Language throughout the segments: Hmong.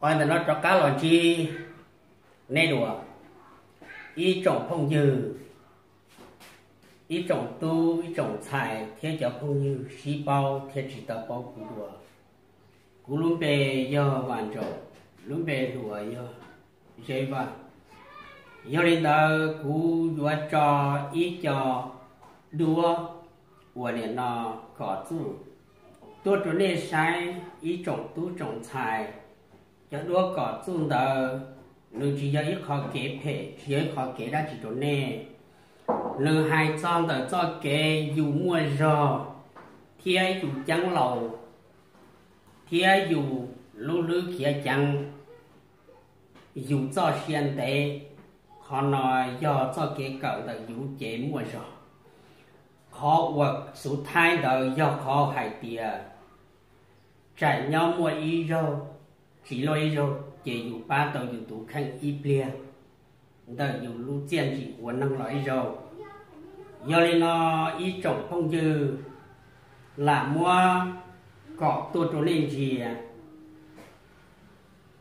Pais ntawm no rov qab los ntsib nej dua, ib tsoom phooj ywg, ib tsoom tub ib tsoom ntxhais thiab cov phooj ywg sib paub thiab tsis tau paub kuv dua. Kuv lub npe yog Vam Ntsaum, lub npe hluas yog Zeb Vaj. Yog li ntawd kuv yuav tso ib co duab uas nim no kom txuj tuaj rau nej saib ib tsoom tub tsoom ntxhais. Cov duab kom txuj ntawd nws tsis yog ib qho kev phem, tsis yog ib qho kev dab tsi rau nej. Nws hais txog ntawm txoj kev yus muaj zog thiab yus ceeb laus thiab yus lub hlwb khiav ceev, yus txoj sia ntev. Qhov no yog txoj kev kawm ntawm yus cev muaj zog. Qhov uas xuv thaib ntawd yog qhov hais tias tsaim nyob muaj ib zaug, tsis luaj ib zaug ces yus pab tau yus tus kheej ib pliag ntawm yus lub txiaj ntsim ua neeg los ib zaug. Yog li no ib tsoom phooj ywg, lam muab kom tuaj rau nej ntsia.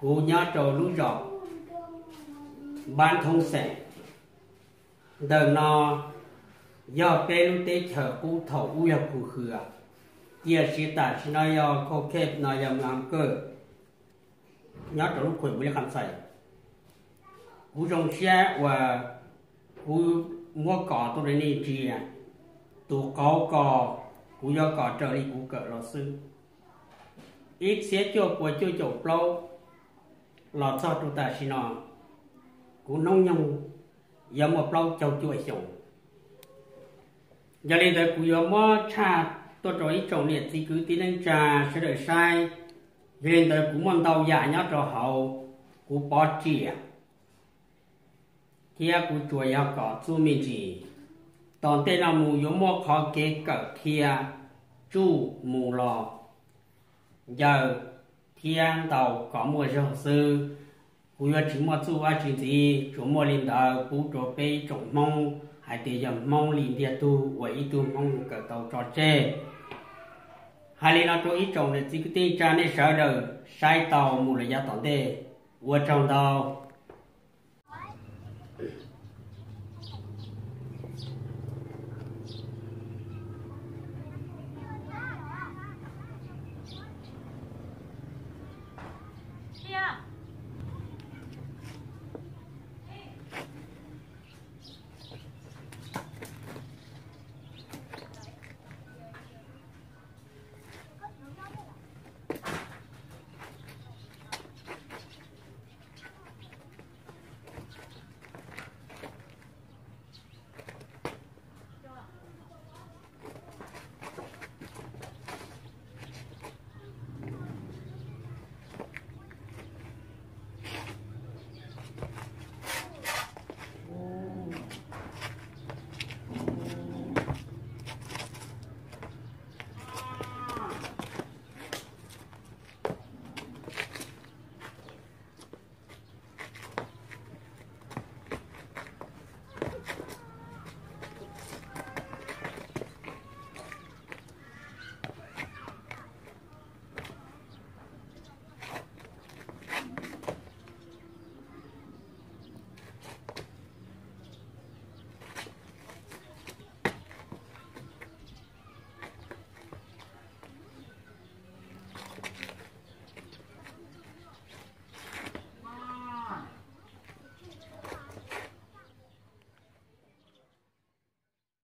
Kuv nyob rau lub zos Npab Thoob Xeem. Ntawm no yog peb lub teb chaws qub thaum ub yog Phu Hwm, tiam sis tam sim no yog Khau Khej no yog Mlam Kawj, nyob rau lub khuem Npus Lis Qas Ntxhais. Kuv zoo siab uas kuv muab kom tuaj rau nej ntsia. Tus qauv ko kuv yuav kom raws li kuv kawm los xwb. Ib txhiab cuaj puas cuaj caum plaub los txog rau tam sim no, kuv hnub nyoog yuav muaj plaub caug cuaj xyoos. Yog li ntawd kuv yuav muab tshaj tuaj rau ib tsoom niam txiv kwv tij neej tsa sawv daws saib. Yog li ntawd kuv muaj ntau yam nyob rau hauv, kuv pov riam thiab kuv tsuas yog kom txuj me ntsis. Tom ntej no mus yuav muaj qhov kev kawm qhia tsuj mus los ncaws thiab ntaus kom muaj zog xwb. Kuv yuav tsis muaj txuj dab tsi ntxiv, tsuas muaj li ntawd pub rau peb ib tsoom Hmoob hais tias yog Hmoob li ntiag tug uas ib tug Hmoob kawm tau tso tseg. Hais li no rau ib tsoom niam txiv kwv tij neej tsa nej sawv daws saib tau mus los yav tom ntej, ua tsaug ntau.